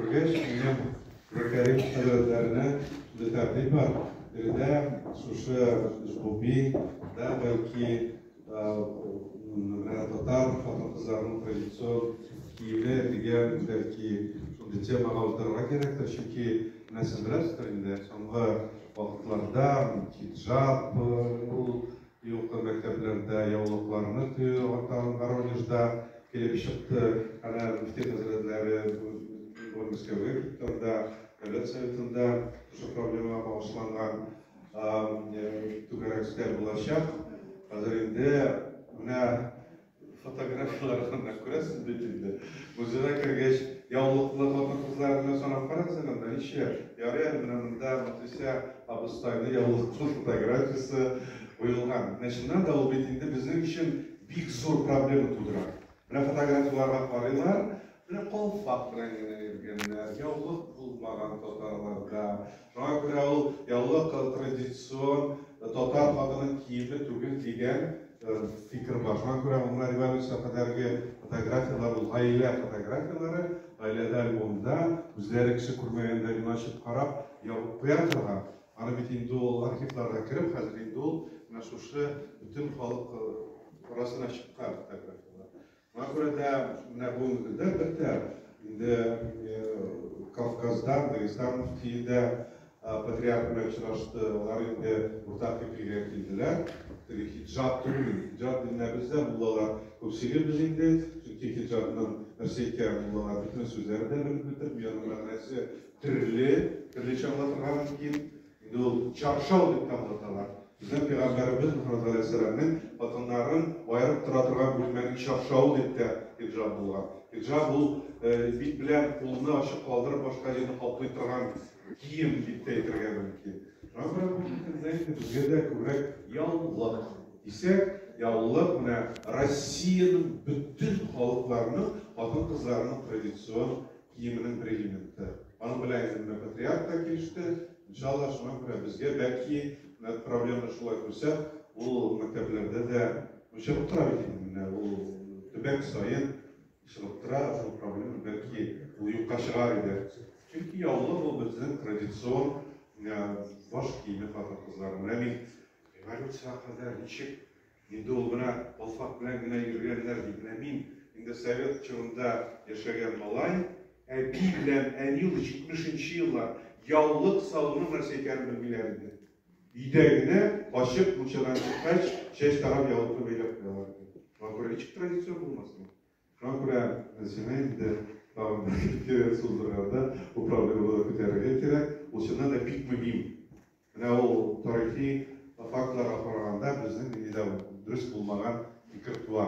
Күргәч, минем Кәрим хәзрәтләренә шундый тәкъдим бар. Биредә шушы ЖБУБИ да бәлки менә татар хатын-кызларының традицион киеме дигән бәлки шундый темага уздырырга кирәктер, чөнки менә сез беләсездер инде, соңгы вакытларда хиджаб ул юк мәктәпләрдә яулыкларны тыю тагын Воронежда килеп чыкты. Әнә мөфти хәзрәтләре бүген Мәскәүгә китте, анда Дәүләт Советында шушы проблемага багышланган түгәрәк өстәл булачак. Хәзер инде менә фотографияләрен күрәсез бит инде. Музейга кергәч, яулыклы хатын-кызларны санап карагыз әле анда ничә. Ярый әле менә монда Матүсә абыстайның яулыклы фотографиясе куелган. Менә чыннан да ул бит инде безнең өчен бик зур проблема тудыра. Менә фотографияләргә карыйлар, менә калфак белән генә йөргәннәр, яулык булмаган татарларда. Шуңа күрә ул яулык традицион татар хатынының киеме түгел дигән фикер бар. Шуңа күрә менә революция кадәрге фотографияләр, ул гаилә фотографияләре, гаиләдә альбомда үзләре кеше күрмәгәндә генә ачып карап, ябып куя торган. Аны бит инде ул архивларга кереп, хәзер инде ул менә шушы бөтен халык арасына чыккан фотографияләр. Шуңа күрә дә менә бүгенге көндә әлбәттә инде Кавказдан, Дагестан мөфтие дә патриарх белән очрашты. Алар инде уртак фикергә килделәр. Теге хиджаб түгел, хиджаб диннәребез дә муллалар күп сөйлибез инде. Чөнки хиджабның нәрсә икәнен муллалар бөтен сүзләре дә белеп бетерми, аның мәгънәсе төрле, төрлечә аңлатырга мөмкин. Инде ул чаршау дип тә аңлаталар. Безнең пәйгамбәребез Мөхәммәд галәйһиссәламнең хатыннарын аерып тора торган бүлмәнең чаршавы дип тә хиджаб булган. Хиджаб ул бит белән кулны ачык калдырып башка җирне каплый торган кием дип тә әйтергә мөмкин. Шуңа күрә бу көндә инде безгә дә күбрәк яулык дисәк, яулык менә Россиянең бөтен халыкларының хатын-кызларының традицион киеменең бер элементы. Аның белән инде менә патриарх та килеште. Иншалла, шуңа күрә безгә бәлки менә проблеманы шулай күрсәк, ул мәктәпләрдә дә чыгып тора бит инде менә ул төбәк саен чыгып тора, шул проблема бәлки ул юкка чыгар иде. Чөнки яулык ул безнең традицион баш киеме хатын-кызларның. Менә мин революциягә кадәр ничек Инде ул менә калфак белән генә йөргәннәр ди. Менә мин инде совет чорында яшәгән малай, әби белән әни ул 70 нче еллар яулык салуның нәрсә икәнен белмиләр иде. Өйдә генә качып мунчадан чыккач, чәч тарап яулыкны бәйләп куялар иде. Шуңа күрә ничек традицион булмасын ул? Шуңа күрә сиңа инде тагын бер кирәк суздырганда бу проблеманы да күтәрергә кирәк. Ул чыннан да бик мөһим. Менә ул тарихи фактларга караганда безнең нинди дә дөрес булмаган фикер туа.